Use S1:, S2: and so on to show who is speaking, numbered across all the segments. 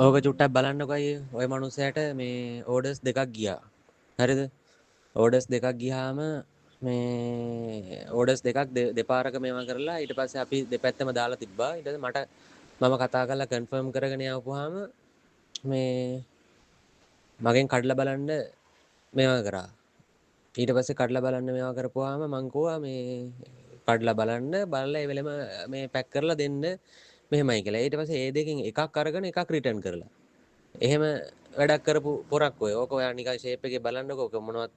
S1: ඕක චුට්ටක් බලන්නකෝ අයියේ. ඔය මනුස්සයාට මේ ඕඩර්ස් දෙකක් ගියා. හරිද? ඕඩර්ස් දෙකක් ගියාම මේ ඕඩර්ස් දෙකක් දෙපාරක මේවා කරලා ඊට පස්සේ අපි දෙපැත්තම දාලා තිබ්බා. ඊට පස්සේ මට මම කතා කරලා කන්ෆර්ම් කරගෙන යවපුවාම මේ මගෙන් කඩලා බලන්න මේවා කරා. ඊට පස්සේ කඩලා බලන්න මේවා කරපුවාම මං කිව්වා මේ කඩලා බලන්න, බලලා ඒ වෙලෙම මේ පැක් කරලා දෙන්න මෙහෙමයි කියලා. ඊට පස්සේ ඒ දෙකෙන් එකක් අරගෙන එකක් රිටර්න් කරලා. එහෙම වැඩක් කරපු පොරක් ඔය. ඕක ඔයා නිකන් ෂේප් එකේ බලන්නකෝ. ඔක මොනවත්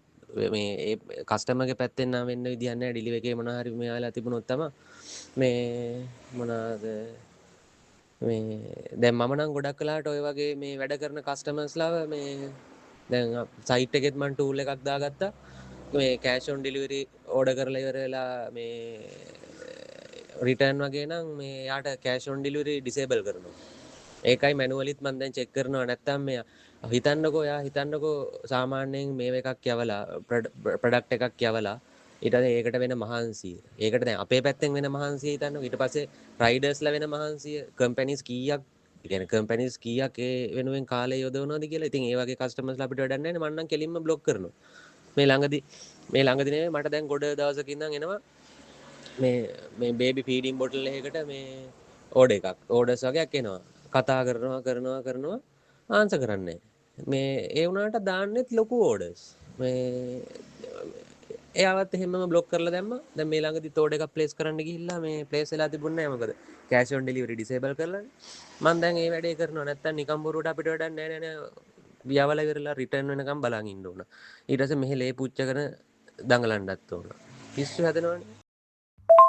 S1: මේ ඒ කස්ටමර්ගේ පැත්තෙන් නම් වෙන්න විදිහක් නැහැ. ඩිලිවරි එකේ මොනවා හරි මේ වෙලා තිබුණොත් තමයි මේ මොනවාද මේ දැන් මම නම් ගොඩක් වෙලාවට ඔය වගේ මේ වැඩ කරන කස්ටමර්ස්ලාව මේ දැන් සයිට් එකෙත් මං ටූල් එකක් දාගත්තා. මේ කෑෂ් ඔන් ඩෙලිවරි ඕඩර් කරලා ඉවර වෙලා මේ රිටර්න් වගේ නම් මේ යාට කෑෂ් ඔන් ඩෙලිවරි ඩිසේබල් කරනවා. ඒකයි මැනුවලිත් මං දැන් චෙක් කරනවා. නැත්තම් මේ හිතන්නකෝ, යා හිතන්නකෝ සාමාන්‍යයෙන් මේව එකක් යවලා, ප්‍රොඩක්ට් එකක් යවලා ඊට පස්සේ ඒකට වෙන මහන්සිය. ඒකට දැන් අපේ පැත්තෙන් වෙන මහන්සිය හිතන්නකෝ. ඊට පස්සේ රයිඩර්ස්ලා වෙන මහන්සිය, කම්පැනිස් කීයක්, ඒ කියන්නේ කම්පැනිස් කීයක් ඒ වෙනුවෙන් කාලය යොදවනවද කියලා. ඉතින් ඒ වගේ කස්ටමර්ස්ලා අපිට වැඩක් නැහැ නේ. මං නම් කෙලින්ම බ්ලොක් කරනවා. මේ ළඟදි නෙමෙයි, මට දැන් ගොඩ දවසක ඉඳන් එනවා මේ මේ බේබි ෆීඩින් බොටල් එකකට මේ ඕඩර් එකක්, ඕඩර්ස් වගේක් එනවා. කතා කරනවා කරනවා කරනවා, ආන්සර් කරන්නේ මේ ඒ වුණාට දාන්නෙත් ලොකු ඕඩර්ස්. මේ එයාවත් එහෙමම බ්ලොක් කරලා දැම්මා. දැන් මේ ළඟදිත් ඕඩර් එකක් ප්ලේස් කරන්න ගිහිල්ලා මේ ප්ලේස් වෙලා තිබුණේ නෑ. මොකද කෑෂ් ඔන් ඩෙලිවරි ඩිසේබල් කරලානේ. මං දැන් ඒ වැඩේ කරනවා. නැත්තම් නිකන් බොරුවට අපිට වැඩක් නෑ නෑ නෑ. යවලා ඉවරලා රිටර්න් වෙනකම් බලන් ඉන්න ඕන. ඊට පස්සේ මෙහෙ ලේ පුච්චගෙන දඟලන්නත් ඕන. පිස්සු හැදෙනවනේ.